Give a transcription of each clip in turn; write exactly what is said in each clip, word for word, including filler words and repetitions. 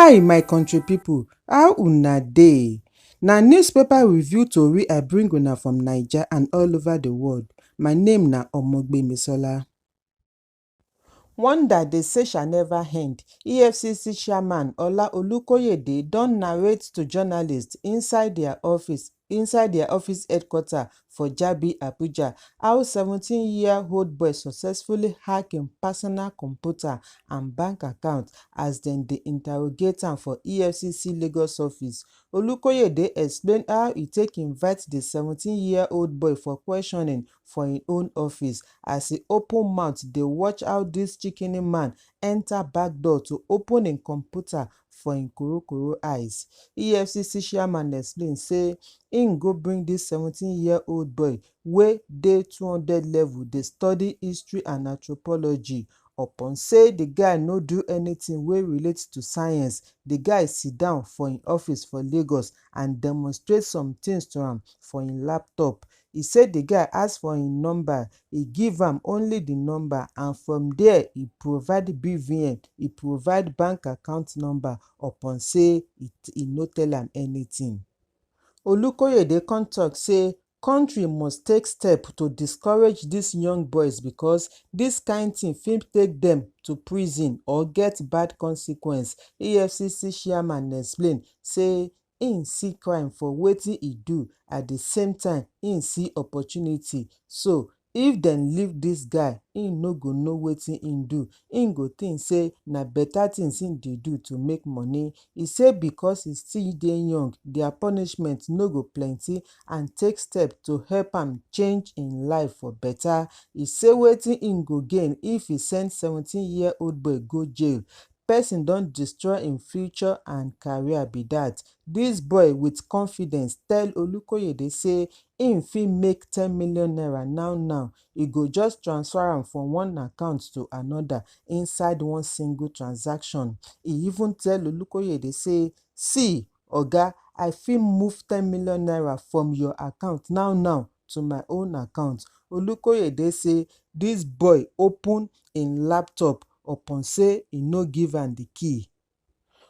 Hi, my country people, how una dey? Na newspaper review tori I bring una from Naija and all over the world. My name na Omogbemisola. Wonder dey say shall never end. E F C C chairman Ola Olukoyede don narrate to journalists inside their office inside their office headquarter for Jabi, Abuja, how seventeen-year-old boy successfully hack im personal computer and bank account as dem dey interrogate am for E F C C Lagos office. Olukoyede explain how e take invite the seventeen-year-old boy for questioning for im own office. As e open mouth dey watch how this chikini man enter back door to open im computer for im korokoro eyes. E F C C chairman explain say im go bring this seventeen-year-old boy wey dey two hundred level dey study history and anthropology upon say the guy no do anything wey relate to science. The guy sit down for im office for Lagos and demonstrate some things to am for im laptop. E say the guy ask for im number, e give am only the number, and from there e provide B V N, e provide bank account number upon say e e no tell am anything. Olukoyede come talk say country must take step to discourage these young boys because this kind thing fit take them to prison or get bad consequence. E F C C chairman explain say im see crime for wetin e do, at the same time im see opportunity. So if dem leave this guy, im no go know wetin im do. Im go think say na better things im dey do to make money. E say because e still dey young, their punishment no go plenty and take step to help am change im life for better. E say wetin im go gain if e send seventeen-year-old boy go jail? Person don destroy im future and career be that. This boy with confidence tell Olukoyede say im fit make ten million naira now now. E go just transfer am from one account to another inside one single transaction. E even tell Olukoyede say, "See, oga, I fit move ten million naira from your account now now to my own account." Olukoyede say this boy open im laptop upon say e no give am the key.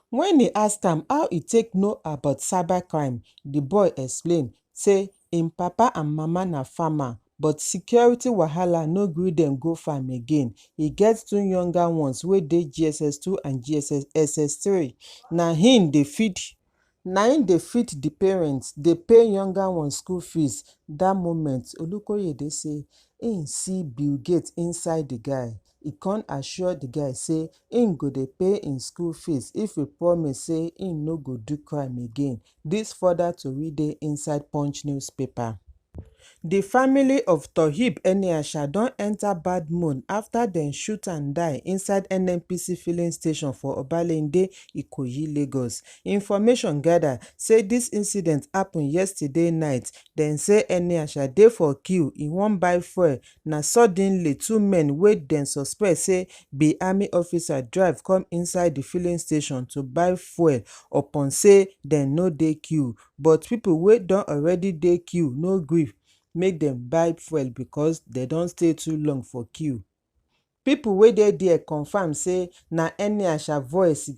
When e ask am how e take know about cybercrime, the boy explain say im papa and mama na farmer, but security wahala no gree dem go farm again. E get two younger ones wey dey G S S two and G S S S S three. Na him dey feed na im dey feed the parents, dey pay younger ones school fees. That moment, Olukoyede say im see Bill Gates inside the guy. E come assure the guy say im go dey pay im school fees if e promise say im no go do crime again. This further tori dey inside Punch newspaper. The family of Tohib Eniasha don enter bad mood after dem shoot and die inside N N P C filling station for Obalende, Ikoyi, Lagos. Information gather say this incident happen yesterday night. Dem say Eniasha dey for queue, e wan buy fuel. Na suddenly two men wey dem suspect say be army officer drive come inside the filling station to buy fuel upon say dem no dey queue. But people wey don already dey queue no gree make dem buy fuel because dem don stay too long for queue. People wey dey there confirm say na Eniasha voice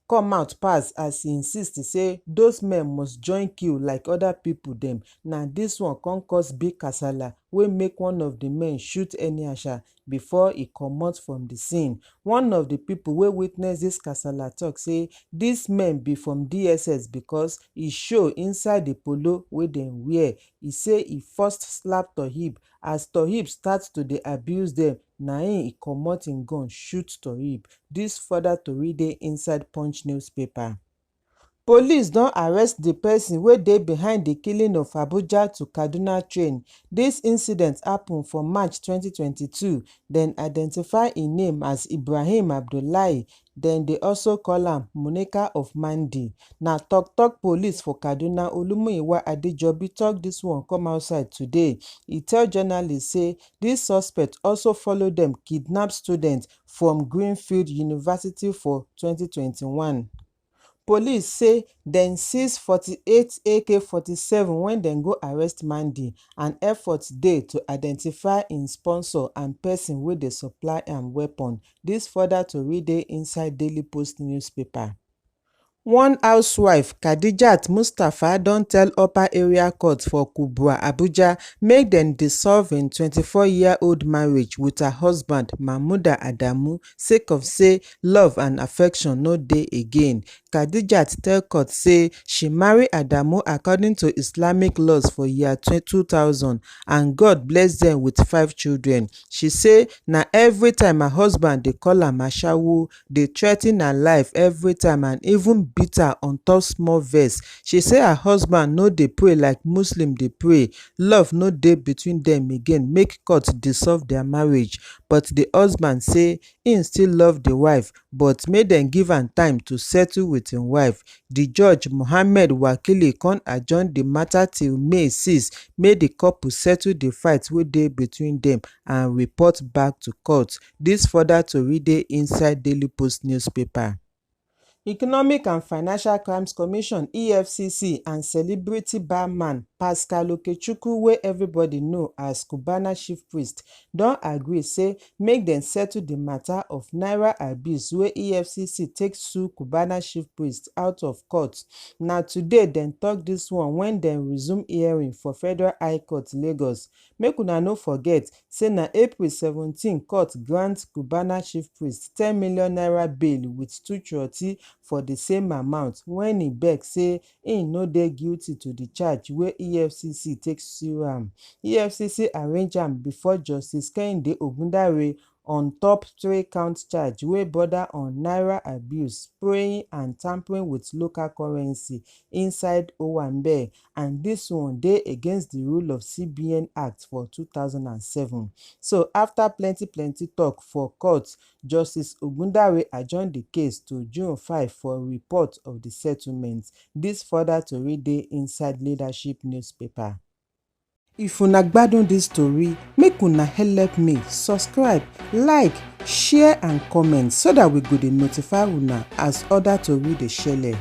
come out pass as e insist say those men must join queue like other people dem. Na this one come cause big kasala wey make one of the men shoot Eniasha before e comot from the scene. One of the people wey witness this kasala talk say these men be from D S S because e show inside the polo wey dem wear. E say e first slap Tohib. As Tohib start to dey abuse dem, na im e comot im gun shoot Tohib. This further tori dey inside Punch newspaper. Police don arrest the person wey dey behind the killing of Abuja to Kaduna train. This incident happen for March twenty twenty-two. Dem identify im name as Ibrahim Abdullahi. Dem dey also call am Monica of Mandi. Na tok tok police for Kaduna, Olumuyiwa Adejobi, talk this one come outside today. E tell journalists say this suspect also follow dem kidnap students from Greenfield University for twenty twenty-one. Police say dem seize forty-eight A K forty-seven when dem go arrest Mandi, and effort dey to identify im sponsor and person wey dey supply am weapon. This further tori dey inside Daily Post newspaper. One housewife, Khadijat Mustapha, don tell Upper Area Court for Kubwa, Abuja, make dem dissolve im twenty-four-year-old marriage with her husband, Mahmuda Adamu, sake of say love and affection no dey again. Khadijat tell court say she marry Adamu according to Islamic laws for year twe-, two thousand, and God bless them with five children. She say na every time her husband dey call am ashawo, dey threaten her life every time, and even beat her on top small vex. She say her husband no dey pray like Muslim dey pray. Love no dey between them again. Make court dissolve their marriage. But the husband say im still love the wife, but make dem give am time to settle with im wife. The judge, Mohammed Wakili, come adjourn the matter till May six, make the couple settle the fight wey dey between them and report back to court. This further tori dey inside Daily Post newspaper. Economic and Financial Crimes Commission, E F C C, and celebrity barman Pascal Okechukwu, wey everybody know as Cubana chief priest, don agree say make dem settle the matter of naira abuse wey E F C C take sue Cubana chief priest out of court. Na today dem talk this one when dem resume hearing for Federal High Court, Lagos. Make una no forget say na April seventeen court grant Cubana chief priest ten million naira bail with two surety for the same amount when he beg say he no dey guilty to the charge wey E F C C take sue am. E F C C arrange am before Justice Kehinde Ogundare on top three count charge wey border on naira abuse, spraying and tampering with local currency inside Owambe, and this one dey against the rule of C B N Act for two thousand and seven. So after plenty plenty talk for court, Justice Ogundare adjourn the case to June five for report of the settlement. This further tori dey inside Leadership newspaper. If una gbadun this tori, make una help me subscribe, like, share and comment so that we go dey notify una as other tori dey shele.